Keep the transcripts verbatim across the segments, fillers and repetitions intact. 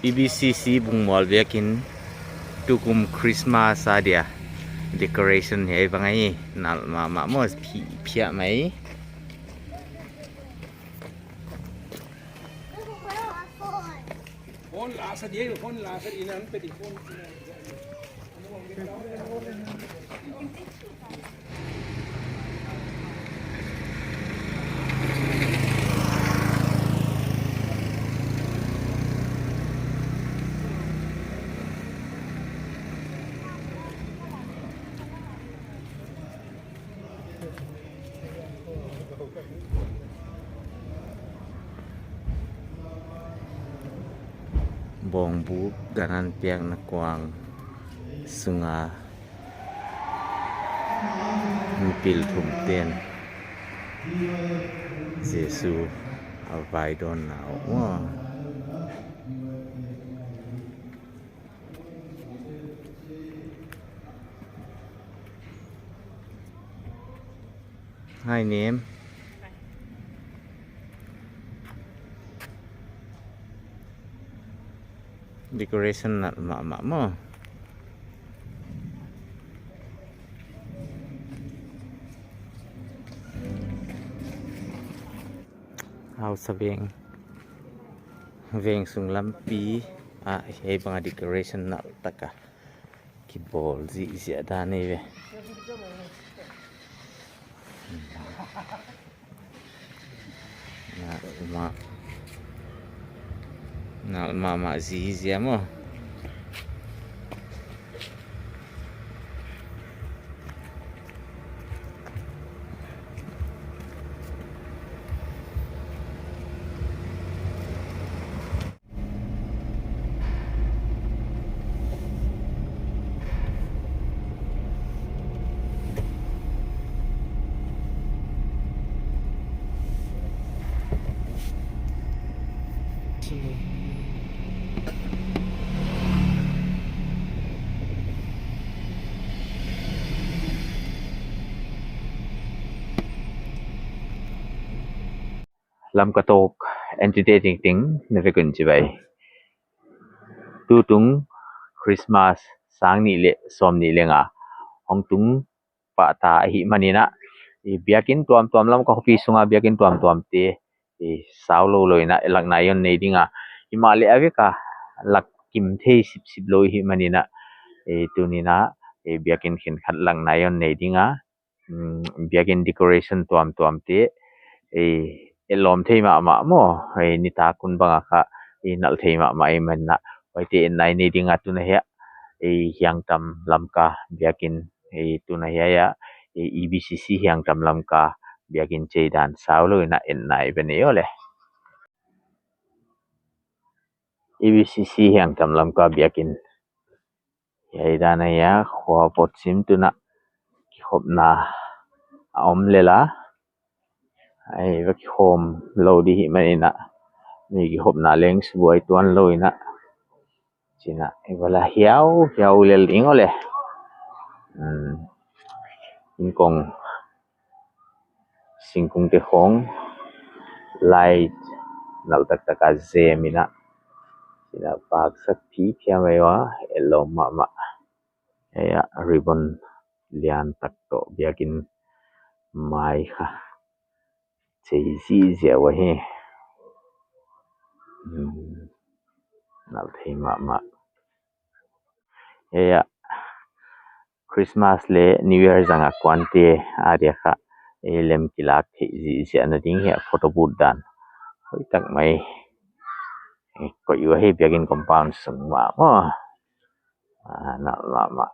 E B C C Bungmual biakinn tukum Christmas a dia decoration hiai bang ahi, nalh mahmah maw, phi-, phiah mai. Phone la sa dia, phone la sa dia, nan pe di phone. Bawngbu gan an piakna kuang sunga mipil thum ten Jesu a vaidawnna uh. Hi, name. Decoration nalh mahmah maw. Hausa veng, veng sung lampi ah hiai banga decoration nalh taka kibawl ziahziah dan ahi ve. Nalh mah, nalh mahmah ziahziah maw. Lamka Talk entertaining ting na vek un chibai. Tutung Christmas sang nih leh sawmnih leh nga hong tung pah ta ahihmanin ah, i biakinn tuamtuam, Lamka khopi sunga biakinn tuamtuam te i sau lou lou in ah, lak nai hon nei ding a, himahleh a vek a lak kim thei sipsip lou ahihmanin ah, i tuni'n ah i biakinn khenkhat lak nai hon nei ding a, mm, biakinn decoration tuamtuam te, eh, etlawm thei mahmah maw, eh, nitak hun bang a kha, eh, nalh thei mahmah ahihmanin ah, huaite en nai nei ding a tun a hiai, eh, Hiangtam Lamka biakinn, eh, tun a hiai ah, eh, E B C C Hiangtam Lamka biakinn cheidan sau lou in ah en nai ve ni aw le. E B C C Hiangtam Lamka biakinn. Hiai dan ahi a, khua pot sim tun ah kikhopna a om lel a. Ei va kikhawm lou di ahihmanin ah, mi kikhopna leng subuai tuan lou in ah, chi'n ah i va la hiauhiau lel ding aw le. Hmm. Inkong singkungte khong light nalh taktak a zem in ah, chi'n ah paksak phiphia mai ua, etlawm mahmah. Hiai ah ribbon lian tak toh biakinn mai kha chei ziahziah ua hi. Hmm. Nalh thei mahmah. Hiai ah Christmas leh New Year zang a kuante adia kha, eh, lem kilak theih ziahziahna ding hiai photo booth dan hoihtak mai, eh, koih ua hi biakinn compound sung mah maw. Ah, nalh mahmah.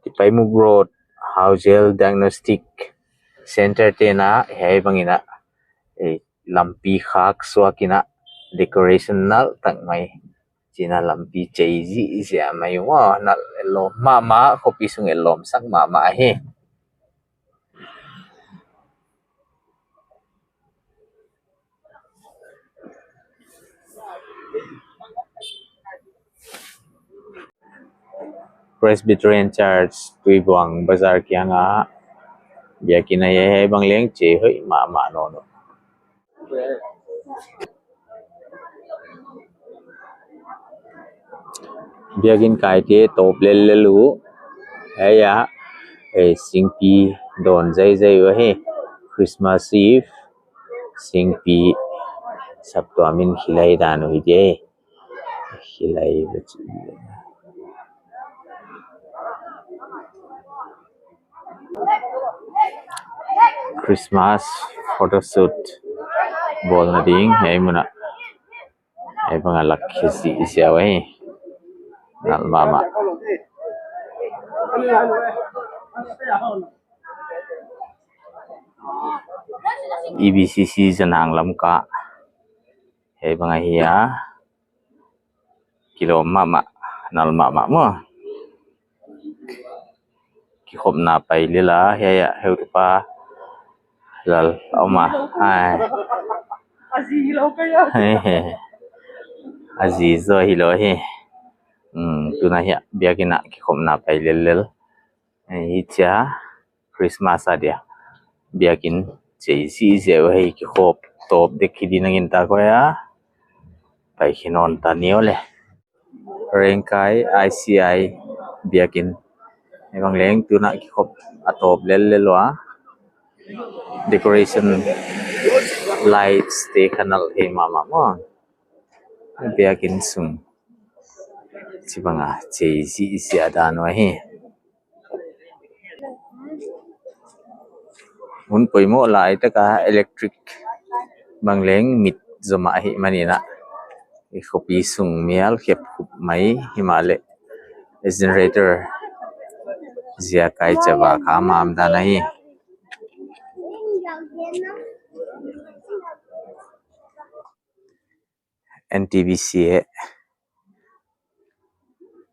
Tipaimukh Road, Hauzel Diagnostic Center te'n ah hiai bangin ah, eh, lampi khak suak in ah, decoration nalh tak mai, chi'n ah lampi chei ziahziah mai ua, nalh etlawm mahmah, khopi sung etlawm sak mahmah hi. Presbyterian Church Tuibuang Bazar kiang ah Biakin a hiai bang leng chei hoih mahmah nawn uh. Biakin kaite tawp lellel uh. Hiai a, eh, singpi dawn zeizei uh ahi. Christmas Eve singpi saptuam in khilai dan uh hi di. Khilai ve chi. Christmas photoshoot bawlna ding hiai mun ah. Hiai bang a lak khisi i sia uh ahi. Nal mahmah. E B C C Zanang Lamka. Hiai bang ahi a. Kilawm mahmah, nal mahmah maw. Kikhopna pai lel a, hiai a, heutupa Lal a om a. Ai. A zi hilou ka ya. He, he. A zi zaw hilou hi. Hmm, tuna hiai biakin a kikhopna pai lellel. Eh, hichia Christmas a dia biakin chei ziahziah uh ahi. Kikhop tawp dek hi di nangin ta koi a. Pai khin nawn ta ni aw le. Rengkai I C I biakin. Hiai bang leng tuna kikhop a tawp lellel ua. Decoration lights te kha nalh thei mahmah maw. Biakin sung. Chibang a chei ziahziah dan uh ahi. Hun poimoh lai tak a electric bang leng mit zomah ahihmanin a, i khopi sung mial khep khup mai himahleh generator ziak a i chava kha mam dan ahi. N T B C e,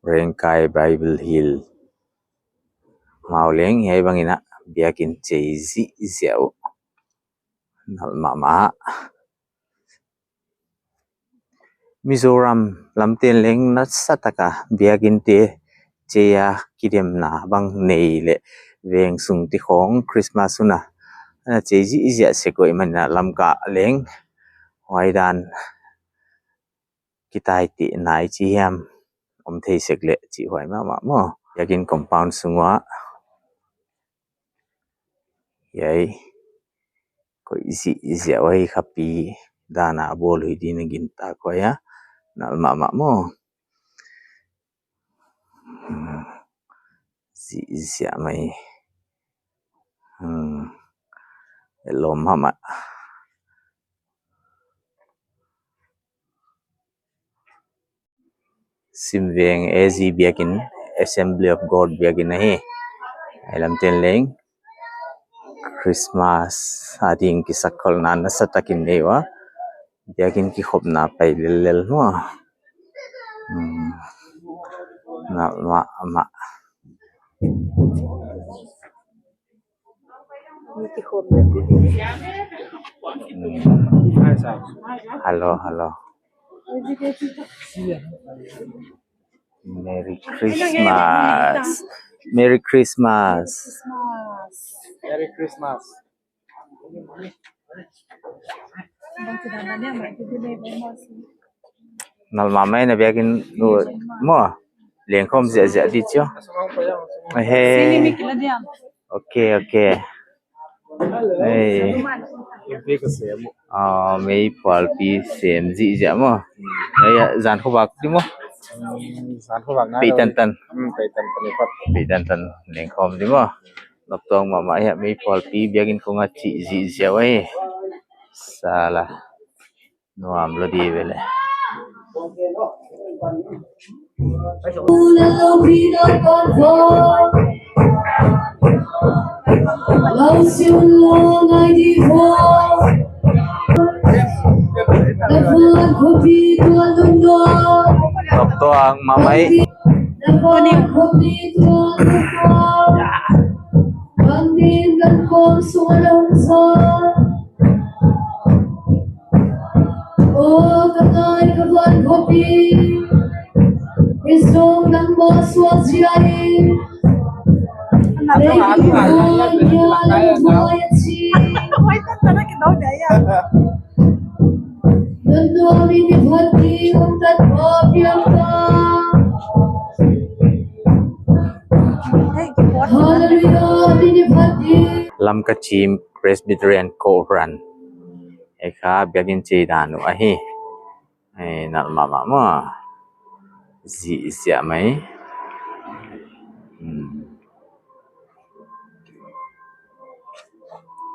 Rengkai Bible Hill. Mau leng hiai bangin a biakin chei ziahziah uh. Nalh mahmah. Mizoram lamte'n leng nasatak a biakin te chei a kidemna bang nei leh veng sung te khong Christmas hun a ana chei ziahziah sek uh ahihmanin a Lamka leng huai dan kitai te nai chi hiam om thei sek leh chih huai mahmah maw. Biakin compound sung ua hiai koih ziahziah uh ahi, khapi dan a bawl uh hi di nangin ta koi a, nalh mahmah maw. Hmm. Ziahziah mai. Hmm. Lawm mahmah. Simveng A G biakin, Assembly of God biakin ahi. Hiai lamte'n leng Christmas a ding kisakkholhna nasatakin nei ua. Biakin kikhopna pai lellel maw. Hmm. Nalh mahmah. Hmm. Hello, hello. Merry Christmas. Merry Christmas. Merry Christmas. Nalh mahmah e, na biakin nu maw. Lengkhawm ziahziah di chia. He. Okay, okay. Hei. Ah, meiphualpi sem ziahziah maw. Hei, zan khovak di maw. Peitantan. Peitantan lengkhawm di maw. Noptuam mahmah e, meiphualpi biakin kong a chih ziahziah uh ahi. Sala. Nuam lou di ve leh. Noptuam mahmah e. O ka tai ka van khopi, i sung nang maw suak ziah in. Lamka Chim Presbyterian Kohhran. Hiai kha biakin chih dan uh ahi. Hiai nalh mahmah maw. Zi ziah mai. Hmm.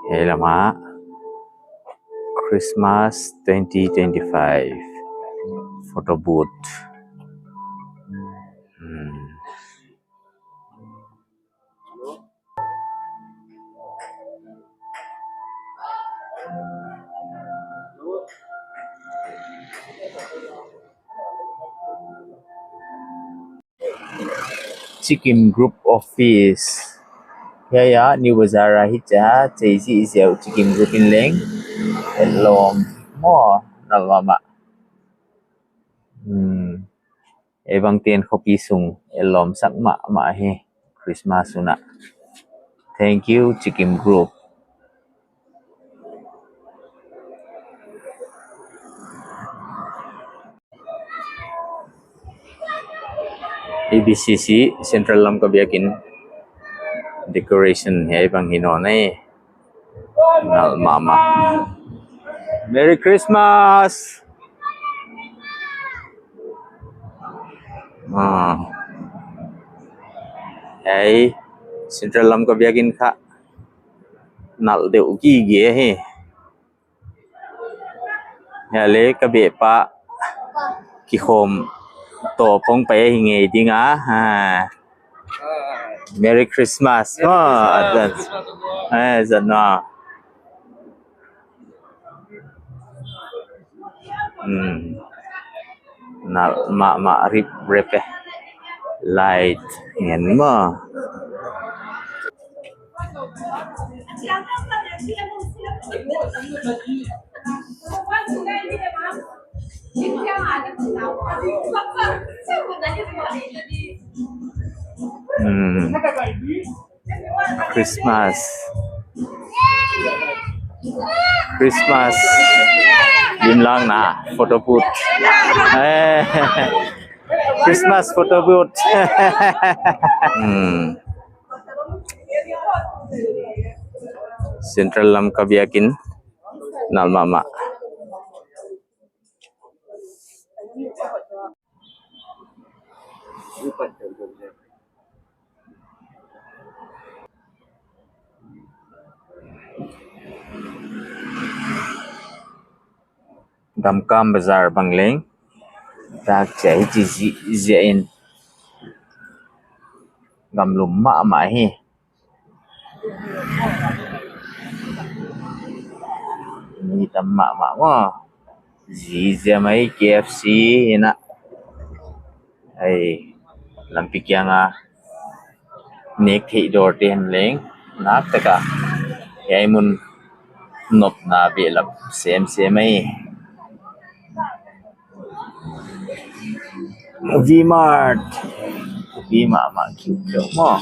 Hiai lam ah Christmas twenty twenty-five photo booth. Hmm. Chikim Group Office. Hiai ah, New Bazar ah hichia, chei zi ziau Chikim Group in leng. Lawm maw, nalh mahmah. Hmm. Ei bang ten khopi sung, ei lawmsak mahmah hi Christmas hun ah. Thank you, Chikim Group. A B C C, Central Lamka Biakin decoration hiai bang hi nawn e. Nalh mahmah. Merry Christmas! Ah. Hiai, Central Lamka Biakin kha nalh deuh gige hi. Hiai leh ka beh pa kikhawm toh pong pai hi ngei ding a. Ha. Merry Christmas. Merry Christmas. Advance. Eh, zan na. Hmm. Nalh mahmah rip rep e. Light ngen maw. Hmm. Christmas. Christmas. Lim lang na, photo booth. Eh. Christmas photo booth. Hmm. Central Lamka Biakin. Nalh mahmah. Gamkam Bazar bang leng. Tak chai chi zi, zi in. Gamlum mahmah hi. Mi tam mahmah maw. Zi ziah mai K F C in a. Ai, lampi kiang a nek theih dawr te hen leng. Nak tak a. Hiai mun nopna behlap semsem mai. V-Mart. V-Mart mah kiu kiu maw.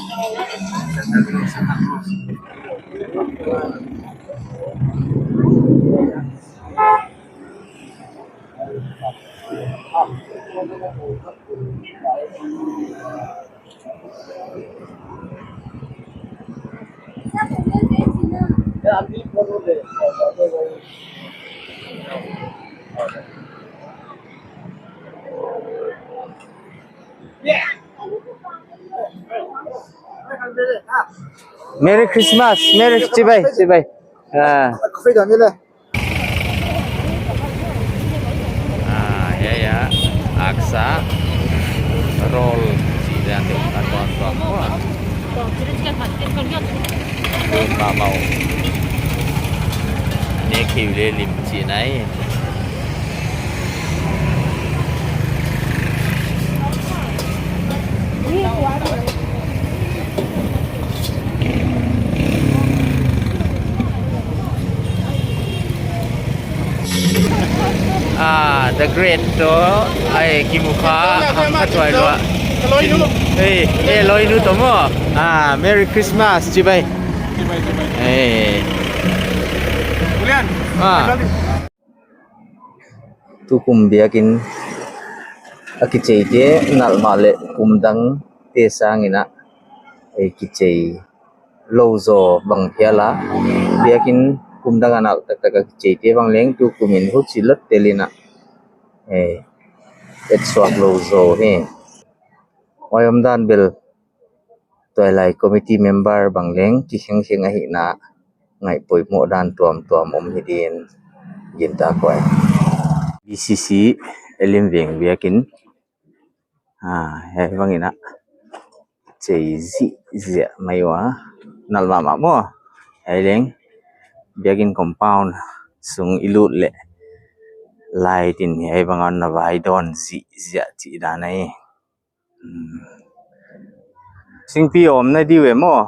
Merry Christmas, Merry, chibai, chibai. Ah. Ah, ya, ya. Aksa. Roll. Sida tu. Atuan tuan. Wah. Lim mahmah. Nek hiu leh lim chi nai. Ah, the great to, ai, kimu kha, ham kha tuai lua. Loinu. Ei, ei, loinu toh maw. Ah, Merry Christmas, chibai. Chibai, chibai. Ei. Julian. Ah. Tukum biakin a kicheite nalh mahleh kum dangte sangin a, ei, kichei lou zaw bang phial a. Biakin kum dang a nalh taktak a kicheite bang leng tukumin huchi lawt telin a, eh, et suak lou zaw hi. Huai omdan bel tuailai committee member bang leng kikhengkheng ahihna ngaih poimoh dan tuamtuam om hi din gintak huai. B C C Elim Veng biakin, ah, hiai bangin a chei zihziah mai ua, nalh mahmah maw. Hiai leng biakin compound sung i lut leh light in hiai bang a na vai dawn zihziah chih dan ahi. Hmm. Singpi om na di ve maw.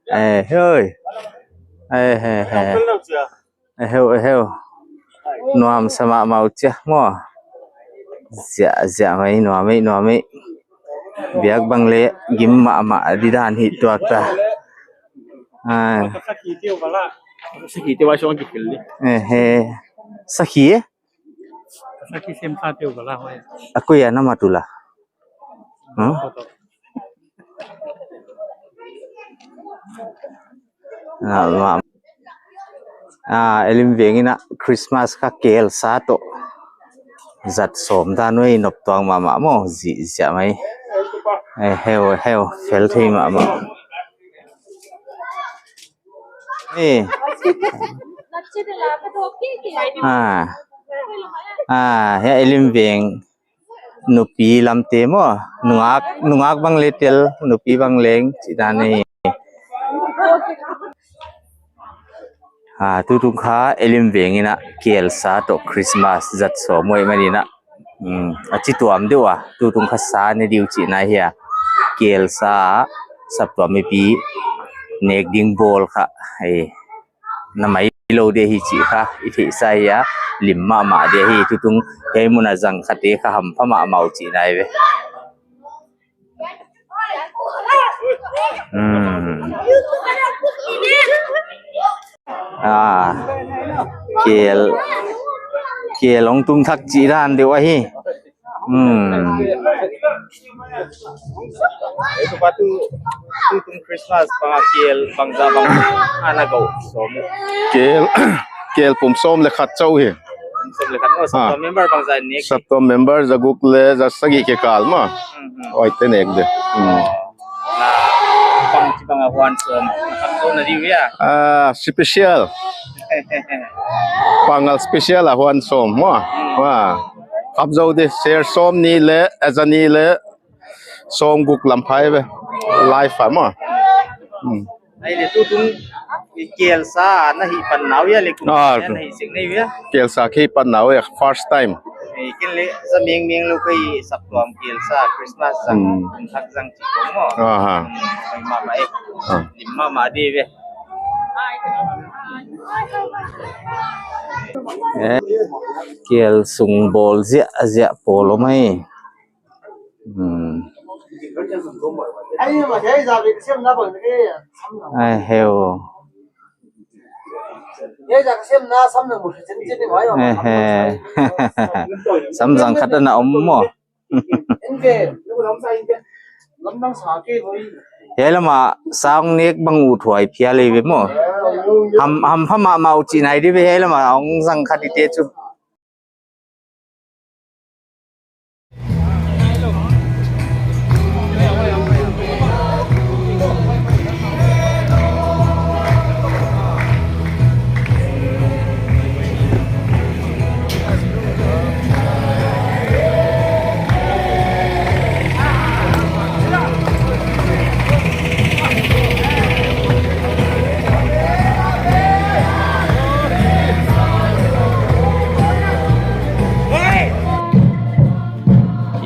Eh, hoi. Eh, he, he. Eh, heu, eh, heu. Nuamsa mahmah uh chia maw. Ziahziah mai, nuam mai, nuam mai. Biak bang leh gim mahmah di dan hi tuak ta. Ah. Sakhi te uh bala. Sakhi te uh bala, song ki khel ni. Eh, he. Sakhi, eh? Sakhi sem sa te uh bala hoih. A koi a na mat ula. Huh? Ah, ma-, ah, Elim Veng in a Christmas kha kel sa toh zat sawm dan uh ei nop tuak mahmah maw, zihziah mai. Eh, heu, heu, fel thei mahmah. Eh. Ah. Ah, hiai Elim Veng nupi lamte maw. Nungak, nungak bang leh tel, nupi bang leng, chih dan ahi. Ah, tutung kha Elim Veng in a kel sa toh Christmas zat sawm uh ei manin a. Hmm, a chi tuam deuh a, tutung kha sa ne di uh chihna hi a. Kel sa, saptuam mipi nek ding bawl kha, ei, na mai lou di hi chih kha i theihsa hi a, lim mahmah di hi, tutung hiai mun a zang khate kha hampha mahmah uh chihna hi ve. Hmm. Ah, kel, kel hong tum thak chih dan deuh ahi. Hmm. Ei, tu pa tu, tutung Christmas bang a kel bangzah bang ana gou sawm. Kel, kel pum sawm leh khat chauh hi. Sawm leh khat maw, saptuam member bangzah nek? Saptuam member za guk leh za sagih kikal maw. Hmm, hmm. Huaite nek di. Hmm. Na, bangchibang a huan sawm, kham zou na di uh hia? Ah, special. Pangal special a huan sawm maw. Hmm. Maw. Kham zou di, ser sawmnih leh, a, zani leh, sawmguk lam phai ve. Live a maw. Hmm. Ei leh tutung kel sa na hih pan na uh hia leh kum, ah, na hih sek na uh hia? Kel sa ka hih pan na uh hia, first time. Ei, ken leh za mengmeng lou ka hi saptuam kel sa Christmas zang, hmm, kum thak zang chih kong maw. Aha. Hmm, ei mahmah e. Ah. Lim mahmah di ve. Eh, kel sung bawl ziahziah pawl om ei. Hmm. Ai heu. Eh, he. Samzang khat ana om maw. Hiai lam a sang nek bang uh thuai phial ei ve maw. Ham, hampha mahmah uh chihna hi di ve hiai lam a hong zang khat i te chu.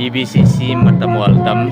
E B C C Matamual dam